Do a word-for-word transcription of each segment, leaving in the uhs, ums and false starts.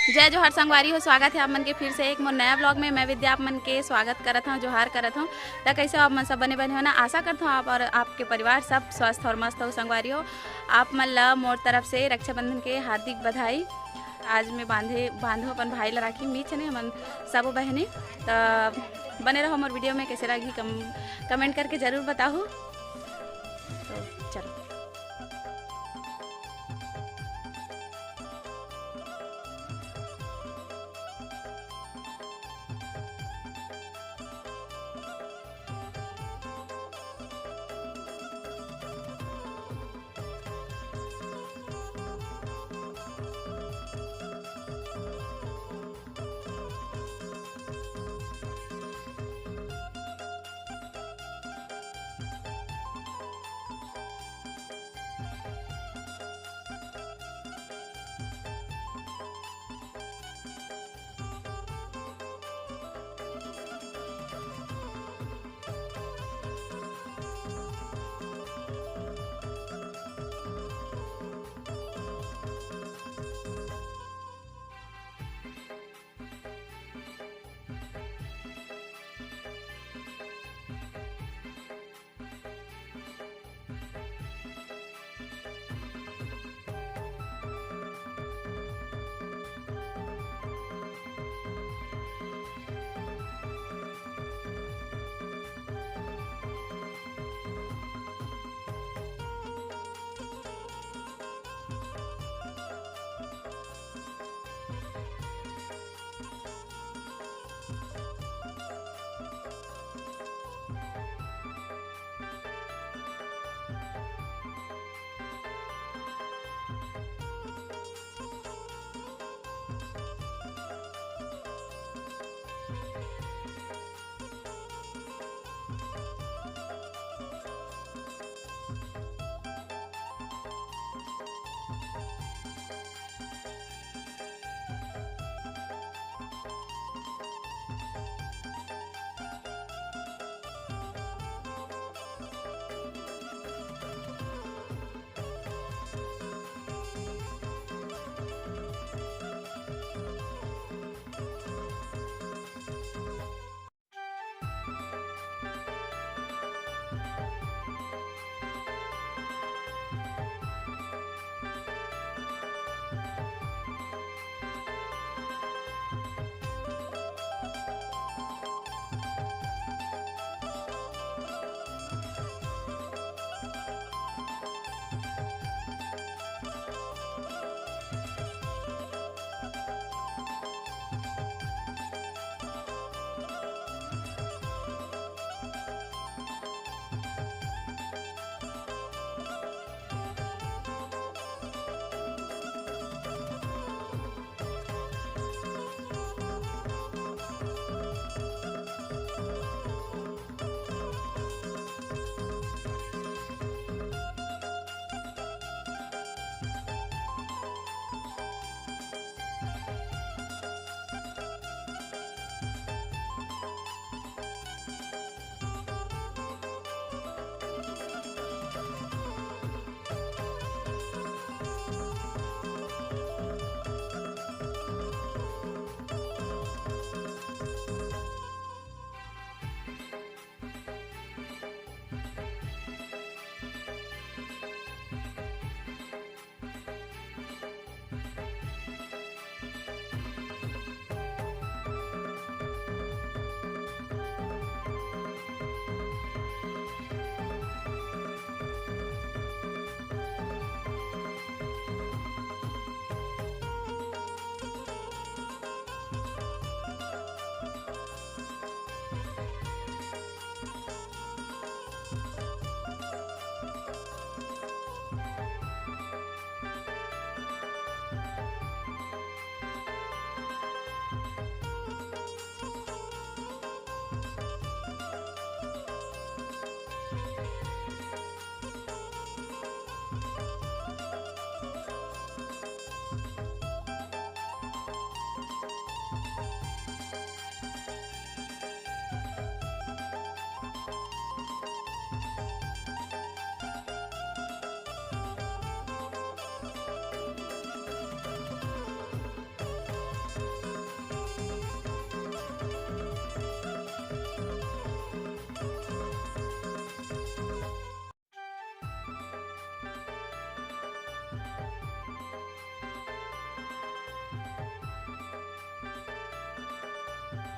जय जोहार संगवारी हो, स्वागत है आप मन के फिर से एक मोर नया ब्लॉग में। मैं विद्या आप मन के स्वागत करत हूँ, जोहार करत हूँ। त कैसे हो आप मन, सब बने बने हो ना? आशा करत हूँ आप और आपके परिवार सब स्वस्थ और मस्त हो संगवारी हो। आप मन ला मोर तरफ से रक्षाबंधन के हार्दिक बधाई। आज मैं बांधे बांधो अपन भाई ला राखी, मीच ने हमन सबो बहनी। त बने रहो मोर वीडियो में, कैसे लगी कम कमेंट करके जरूर बताहू। तो चलो।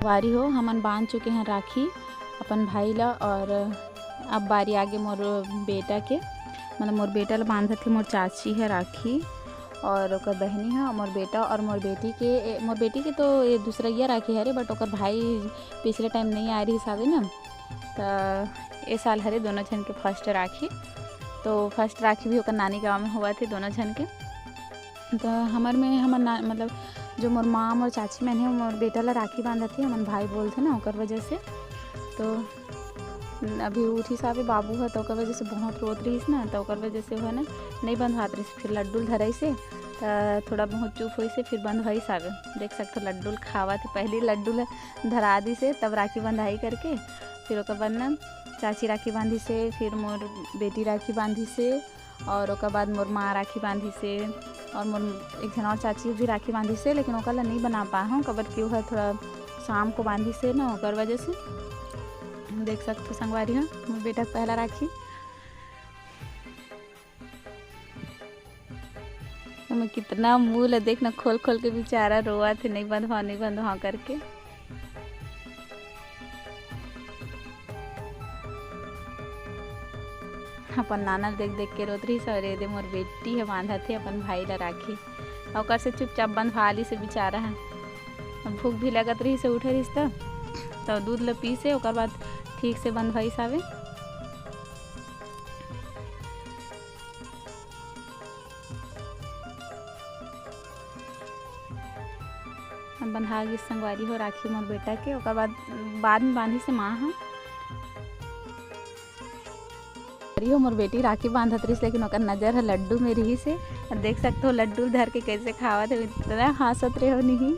संगवारी हो, हमन बांध चुके हैं राखी अपन भाई ला, और अब बारी आगे मोर बेटा के, मतलब मोर बेटा ला बांधत हे मोर चाची है राखी, और ओकर बहिनी है, मोर बेटा और मोर बेटी के। ए, मोर बेटी के तो ये दूसरइया राखी हरे, but ओकर भाई पिछले टाइम नहीं आ रहिस हवे ना, त ए साल हरे दोनों झन के फर्स्ट राखी। तो फर्स्ट राखी भी ओकर नानी गांव में होवत हे दोनों झन के। तो हमर में हमर ना, मतलब जो मोर माँ मोर चाची मन हे, मोर बेटा ला राखी बांधत हे, हमन भाई बोलथे ना, ओकर वजह से। तो अभी उठिस हवे बाबू ह, तो ओकर वजह से बहुत रोत रहिस ना, तो ओकर वजह से ओह ना नहीं बंधवात रहिस। फिर लड्डू ल धराइस हे, त थोड़ा बहुत चुप होइस हे, फिर बंधवाइस हवे। देख सकथो लड्डू ल खावत हे, पहली लड्डू ल धरा दिस हे, तब राखी बंधाई करके। फिर ओकर बाद ना चाची राखी बांधिस हे, फिर मोर बेटी राखी बांधिस हे, और ओकर बाद मोर माँ राखी बांधिस हे, और मोर एक झन और चाची भी राखी बांधिस हे, लेकिन ओकर ला नहीं बना पाए हूँ, काबर कि ओह थोड़ा शाम को बांधिस हे ना, ओकर वजह से। देख सकथो संगवारी हो, मोर बेटा के पहला राखी। ओमे कितना मुँह ल देख ना, खोल खोल के बेचारा रोवत हे, "नहीं बंधवा, नहीं बंधवा" करके। अपन नाना ल देख देख के रोत रहिस, और एदे मोर बेटी ह बांधत हे अपन भाई ल राखी। ओकर से चुपचाप बंधवा लिस हे बेचारा ह। अब भूख भी लगत रहिस हे, उठे रहिस त, त दूध ल पीस हे, ओकर बाद ठीक से बंधवाइस हवे। अब बंधा गिस संगवारी हो राखी मोर बेटा के, ओकर बाद, बाद में बांधिस हे माँ ह। अरे हो, मोर बेटी राखी बांधत रहिस, लेकिन ओकर नजर ह लड्डू में रहिस हे। देख सकथो लड्डू ल धर के कैसे खावत हे, इतना हाँसत रहे हो नहीं।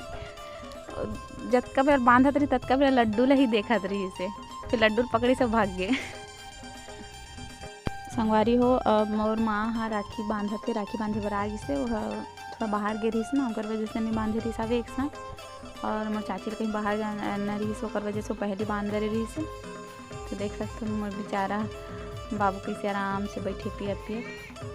जतका बेर बांधत रही, ततका बेर लड्डू ल ही देखत रहिस हे। फिर लड्डू ल पकड़िस अउ भाग गे। संगवारी हो, अब मोर माँ ह राखी बांधत हे, राखी बांधे बर आ गिस हे। ओह थोड़ा बाहर गे रहिस ना, ओकर वजह से नहीं बांधे रहिस हवे एक साथ। और मोर चाची ल कहीं बाहर जाना रहिस, ओकर वजह से वो पहली बांध डरे रहिस हे। तो देख सकथो मोर बेचारा बाबू कैसे आराम से बैठे पियत पियत।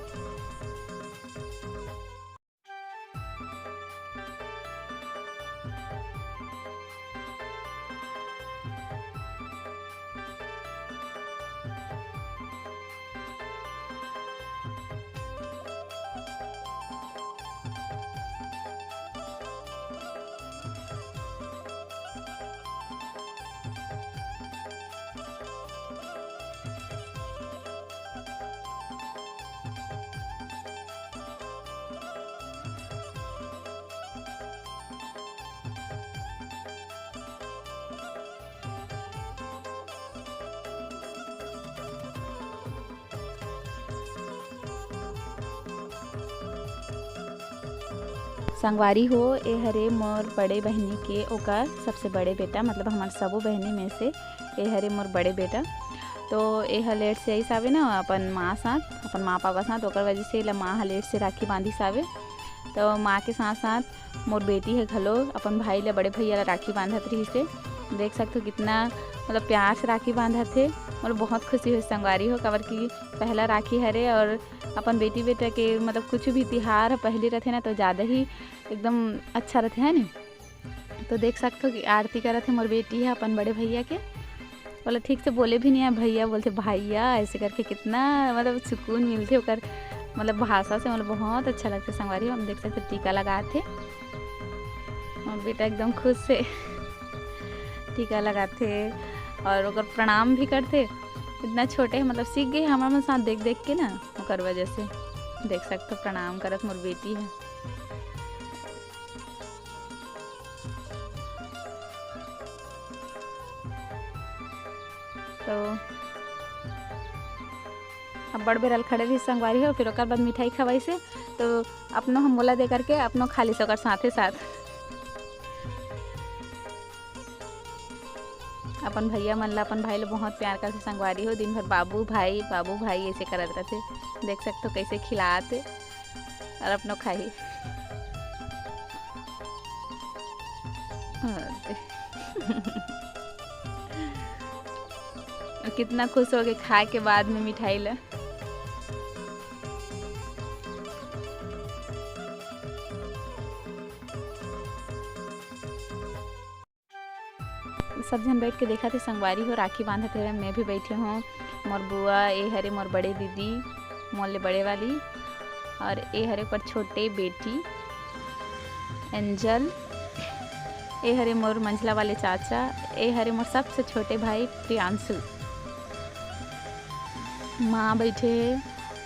संगवारी हो, ए हरे मोर बड़े बहिनी के, ओकर सबसे बड़े बेटा, मतलब हमर सबो बहिनी में से ए हरे मोर बड़े बेटा। तो ए ह लेट से आइस आवे ना अपन माँ साथ, अपन माँ पापा साथ, ओकर वजह से एला माँ ह लेट से राखी बांधिस आवे। तो माँ के साथ साथ मोर बेटी ह घलो अपन भाई ल, बड़े भैया ल राखी बांधत रहिस हे। देख सकथो कितना, मतलब, प्यार से राखी बांधत हे। मोला बहुत खुशी होइस संगवारी हो, काबर कि पहला राखी हरे और अपन बेटी बेटा के, मतलब, कुछ भी तिहार ह पहली रथे ना, तो ज़्यादा ही एकदम अच्छा रथे, है नी? तो देख सकथो कि आरती करत हे मोर बेटी ह अपन बड़े भैया के। बोला, ठीक से बोले भी नहीं है भैया, बोलथे भैया, ऐसे करके कितना, मतलब, सुकून मिलथे ओकर, मतलब, भाषा से, मतलब, बहुत अच्छा लगथे संगवारी हो। हम देख सकथो टीका लगात हे और बेटा एकदम खुश से टीका लगात हे और ओकर प्रणाम भी करथे। इतना छोटे है, मतलब, सीख गए हमारे साथ देख देख के ना, ओकर वजह से देख सकथो प्रणाम करत मोर बेटी है। तो अब बड़ बेरा ल खड़े रहिस संगवारी हो, फिर ओकर बाद मिठाई खवाइस हे, तो अपनो हम मोला दे करके अपनो खा लिस ओकर साथे साथ। अपन भैया मन ला, अपन भाई ला बहुत प्यार करथे संगवारी हो, दिन भर बाबू भाई, बाबू भाई ऐसे करत रथे। देख सकथो कैसे खिलात हे। और अपनो खाही। और कितना खुश हो गए खाए के बाद में मिठाई ला। सब झन बैठ के देखत हे संगवारी हो, राखी बांधत हे, मैं भी बैठे हूँ। मोर बुआ, ए हरे मोर बड़े दीदी, मोर ले बड़े वाली, और ए हरे ओकर छोटे बेटी एंजल, ए हरे मोर मंझला वाले चाचा, ए हरे मोर सबसे छोटे भाई प्रियांशु। माँ बैठे हे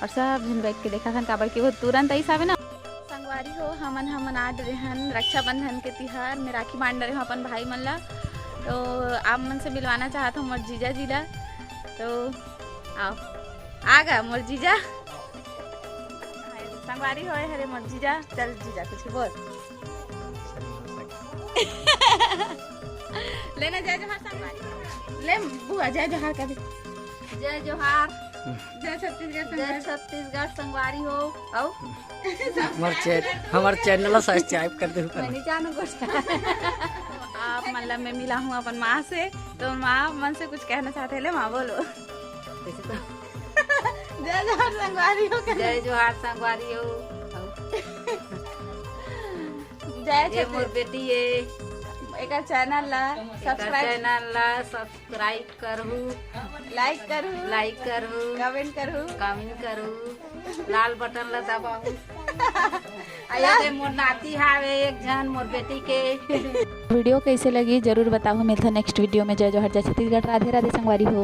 और सब झन बैठ के देखत हन, काबर कि वो तुरंत आइस आवे ना। संगवारी हो, हमन हमन आ डरे हन रक्षाबंधन के तिहार में राखी बांध डरे हन अपन भाई मन ला। तो आप मन से मिलवाना चाहत हूँ मोर जीजा जी ला। तो आओ, आ गा मोर जीजा। संगवारी हो, ए हरे मोर जीजा। चल जीजा, कुछ बोल। लेना जय जोहार संगवारी। ले बुआ, जय जोहार कर दे। जय जोहार। जय छत्तीसगढ़ जय संगवारी। छत्तीसगढ़ संगवारी हो। आओ। हमार चै-, हमार चैनल ला सब्सक्राइब कर दे। मैं नहीं जानू कुछ। आप मन ला मैं मिला हूँ अपन माँ से, तो माँ मन से कुछ कहना चाहते हैं। ले माँ, बोलो। जय जोहार संगवारी हो। जय जोहार संगवारी हो। जय ये मोर छत्तीस-, बेटी है। एकर चैनल ला एकर सब्सक्राइब, चैनल ला सब्सक्राइब करहू, लाइक करहू, लाइक करहू, कमेंट करहू। कमेंट करहू, लाल बटन ला दबाऊ। अरे मोर नाती हावे एक झन मोर बेटी के। वीडियो कैसे लगी जरूर बताहू। मिलता नेक्स्ट वीडियो में। जय जोहार, जय छत्तीसगढ़, राधे राधे संगवारी हो।